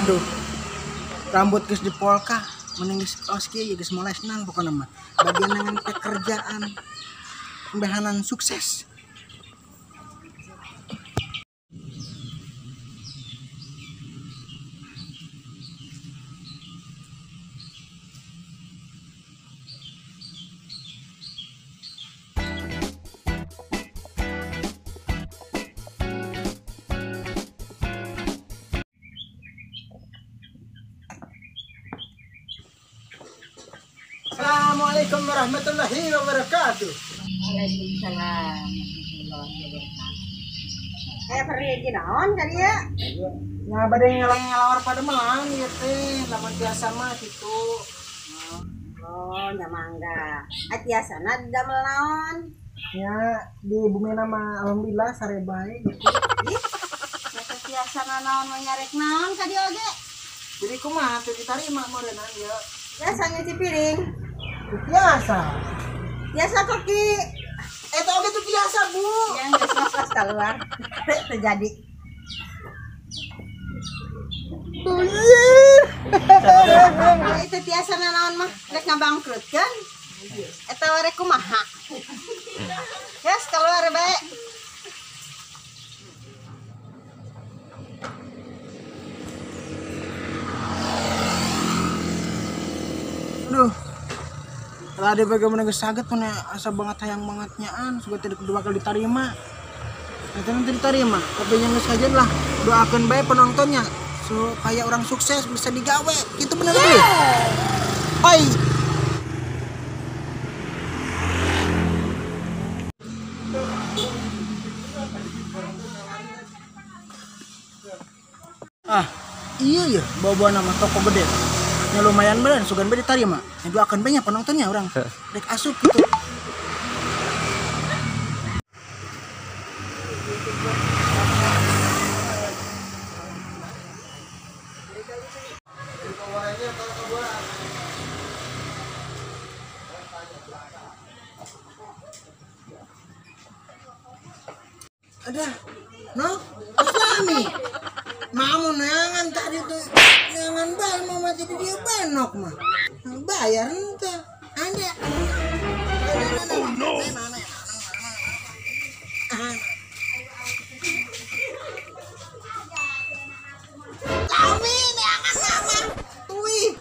Aduh. Rambut geus dipolka, mending geus os kieu geus mulai senang pokona mah. Bagian dengan pekerjaan pembehanan sukses. Assalamualaikum warahmatullahi wabarakatuh. Waalaikumsalam warahmatullahi wabarakatuh. Pergi naon kali ya? Nah, bade ngalawar pada melang ieu teh, lamun biasa mah kitu. Oh, nya mangga. Atiasana damel naon? Ya, di bumi nama alhamdulillah sare bae gitu. Ih, tiasana naon mah nyarek naon ka dieu oge? Jadi kumaha teu ditarima meureunna ieu? Biasa nyuci piring. Biasa. Biasa koki. Eta oge tuh biasa, Bu. Yang geus pas keluar terjadi. Itu tiasa naon mah rek ngabangkrutkeun. Eta rek kumaha? Geus keluar bae. Aduh. Tadi bagaimana geus saget mun asa banget hayang banget nyaan sugan tidak bakal diterima. Nanti diterima, tapi yang geus kajian lah doakeun bae penontonnya supaya orang sukses bisa digawe. Gitu bener tuh. Oi. Ah, iya ya, bawa-bawa nama toko gede. Ya lumayan bener, sugan bae diterima. Ya doakeun bae nya penontonnya orang. Rek asup gitu. Ada, no, Islami. Mau neangan tadi tuh, neangan bae mama jadi dia benok mah. Bayar ente, ada. Oh no. Kami neangan mama, tuih.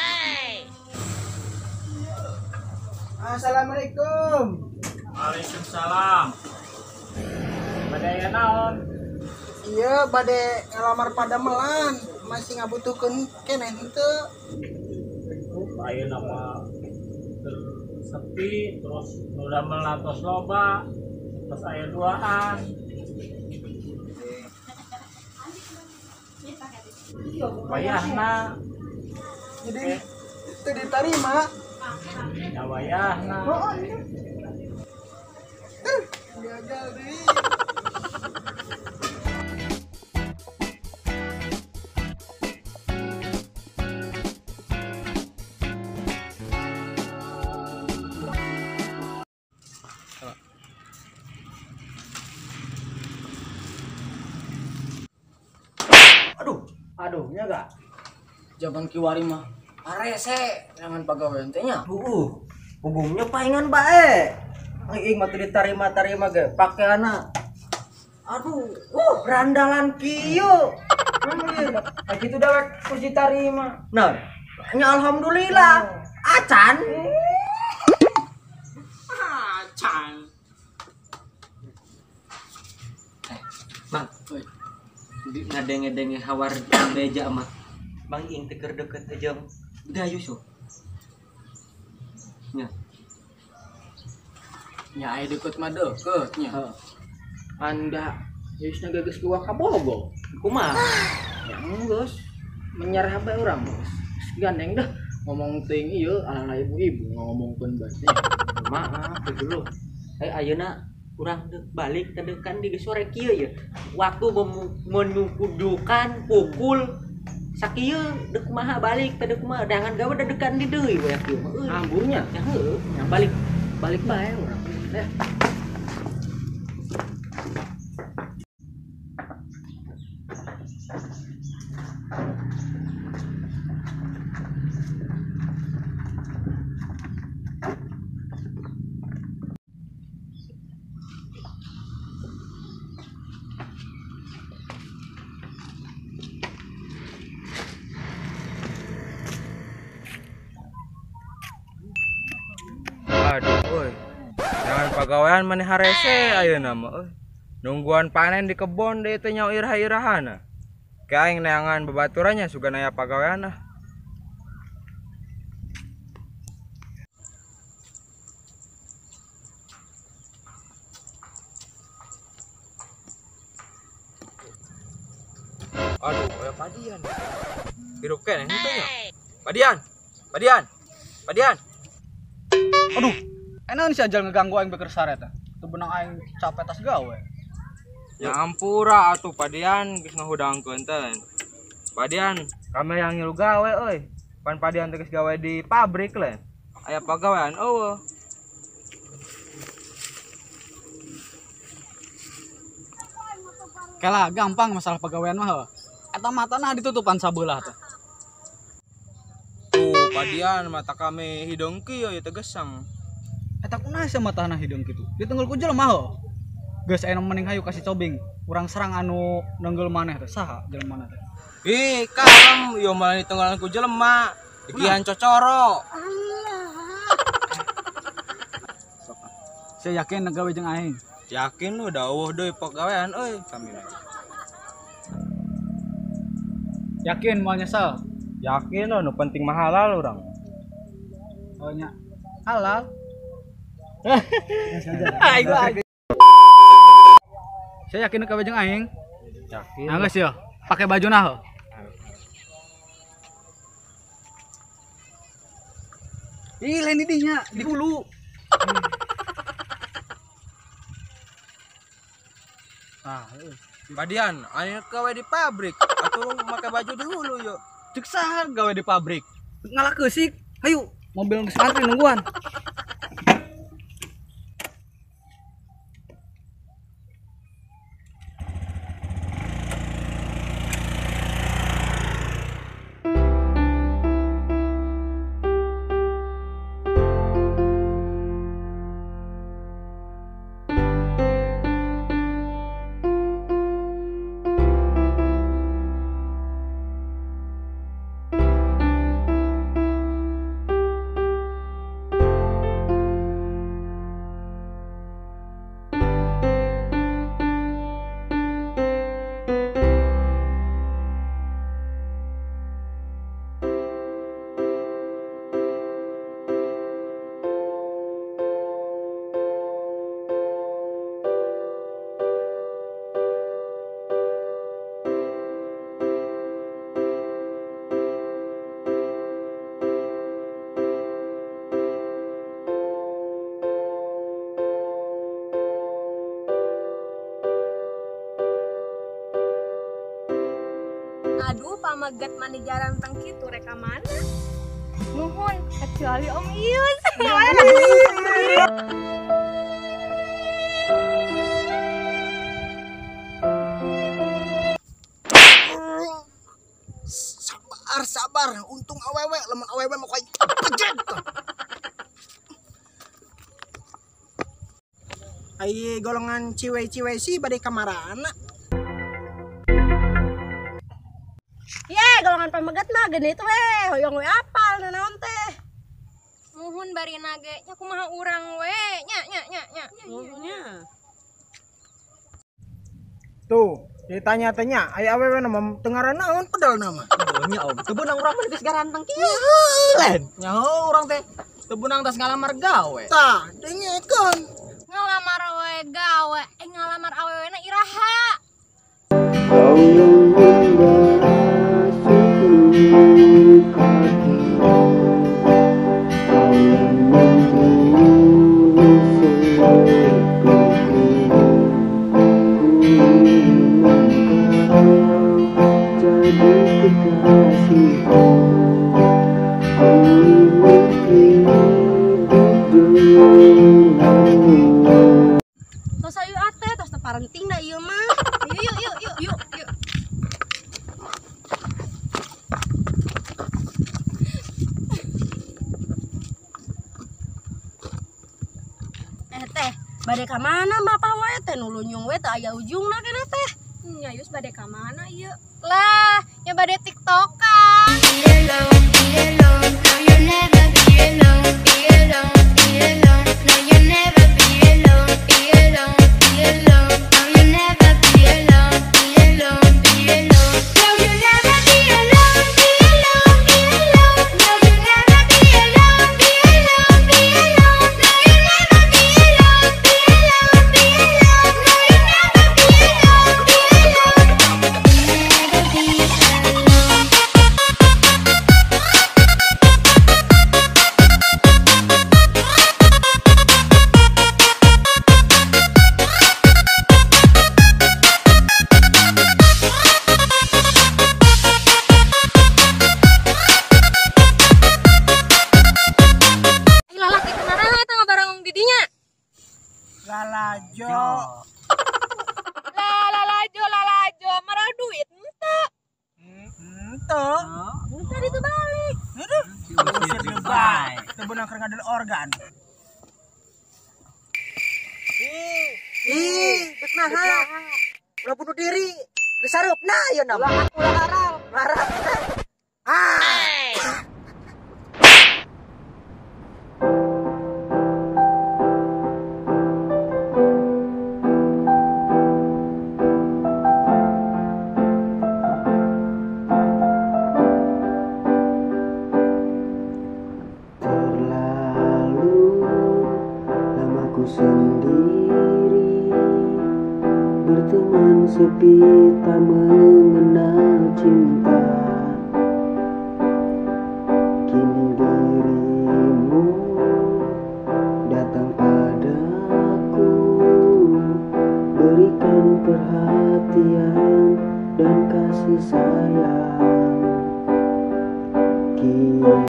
Assalamualaikum. Waalaikumsalam. Badaya naon? Iya, bade ngalamar padamelan, masih ngabutuhkeun keneh henteu. Ayeuna mah sepi, terus nu damel tos loba, terus aya duaan. Wayahna. Jadi teu ditarima. Ya wayahna. Oh, iya. Gagal deui. Aduh, nya gak? Zaman kiwari mah arese jangan pagawean teh nya. Heeh. Pugungnya paingan bae. Aing mah teu ditarima-tarima ge pakeana. Aduh, randalan kieu. Anjir, kitu dawek ku ditarima. Nah, nya alhamdulillah. Acan. Acan. Mang, ngadenge-denge hawar beja mah. Mang ing teu keur deket jeung Gayu so. Nya. Nya aya deket mah deket nya. Heeh. Anda geus geus keluar ka Bogor. Kumaha? Ya geus menyerah bae urang geus. Gandeng dah ngomong teuing ieu ala-ala ibu-ibu ngomongkeun bae. Kumaha kitu lho. Ayeuna urang balik tedekan di sore kieu ya. Waktu menukudukan pukul sakieu deuk kumaha balik teh deuk kumaha dangan gawe dedekan di deui we kieu mah euy. Amburnya ya heueuh, balik balik bae urang. Ya. Aduh euy. Jangan pagawean maneh harese ayeuna mah euy. Nungguan panen di kebon deui teh nyaho iraha-irahana. Ke aing neangan babaturannya sugan aya pagawean ah. Aduh, aya Padian. Hirup keneh henteu nya. Padian. Padian. Padian. Aduh, enak si ajal ngeganggu aing beker sare teh. Teu benang aing capek tas gawe. Ya ampura atuh Padian geus ngahudangkeun teh. Padian, kami yang ngilu gawe euy. Pan Padian teh geus gawe di pabrik le. Aya pagawean eueuh. Kela gampang masalah pagawean mah heuh. Eta matana ditutupan sabelah teh. Tuh Padian mata kami hideung kieu ya tegesang. Eta kunaha sia matana hideung kitu? Ditenggel ku jelema heuh. Geus aya nu mending hayu kasih cobing. Urang serang anu nenggel maneh teh saha jelema teh. Ih, kalem ieu malah ditenggelan ku jelema. Dikihan cocoro. Sok. Saya yakin gawe jeung aing. Yakin lu da eueuh deui pagawean euy kami. Yakin mau nyesel? Yakin lo, nu penting mah halal urang. Oh nya. Halal. Aing. Saya yakin gawe jeung aing. Yakin. Nah, geus ya. Pakai baju nah. Heuh. Ih, lain di dinya, di hulu. Ah, Padian, aing gawe di pabrik atuh make baju di hulu yuk. Cek saha gawe di pabrik? Ngalah keusik. Hayu, mobil geus ngantri nungguan. Aduh, pamagat mani jaranteng kitu rek ka mana? Nuhun, kecuali Om Ius. Sabar, sabar. Untung awewe, lamun awewe mah kuaing pejet. Ai golongan ciwe-ciwe sih bade ka marana. Ye, golongan pamegat mah genit we, hoyong we apal nanaon teh. Muhun barina ge, nya kumaha urang we, nya nya nya nya. Nya. Tuh, ditanya-tanya, aya awewe na mah teu ngaran naon pedal nama. Oh nya om, teu beunang urang mah geus garanteng kieu. Lain. Nyaho urang teh teu beunang tas ngalamar gawe. Tah, dengekeun. Ngalamar we gawe, ngalamar awewe na iraha. Tos ayu ate, tos teu parenting da ieu mah. Yuk yuk yuk yuk yuk. Eh teh, bade ka mana bapak wae teh nu lunyung we teu aya ujungna kana teh. Nya Yus bade ka mana ieu? Lah, nya bade TikTokan. Be alone, be alone, no you'll never be alone, be alone, be alone. Lalajo. Lalajo lalajo marah duit henteu. Henteu. Tadi itu balik. Aduh. Usir deui bae. Teu beunang keur ngadil organ. Ih, dek naha. Ulah bunuh diri. Geus sareupna ieu na. Ulah ulah haram. Haram. Ah. Terlalu lama ku sendiri, berteman sepi tak mengenal cinta. Kini dirimu datang padaku, berikan perhatian dan kasih sayang. Kini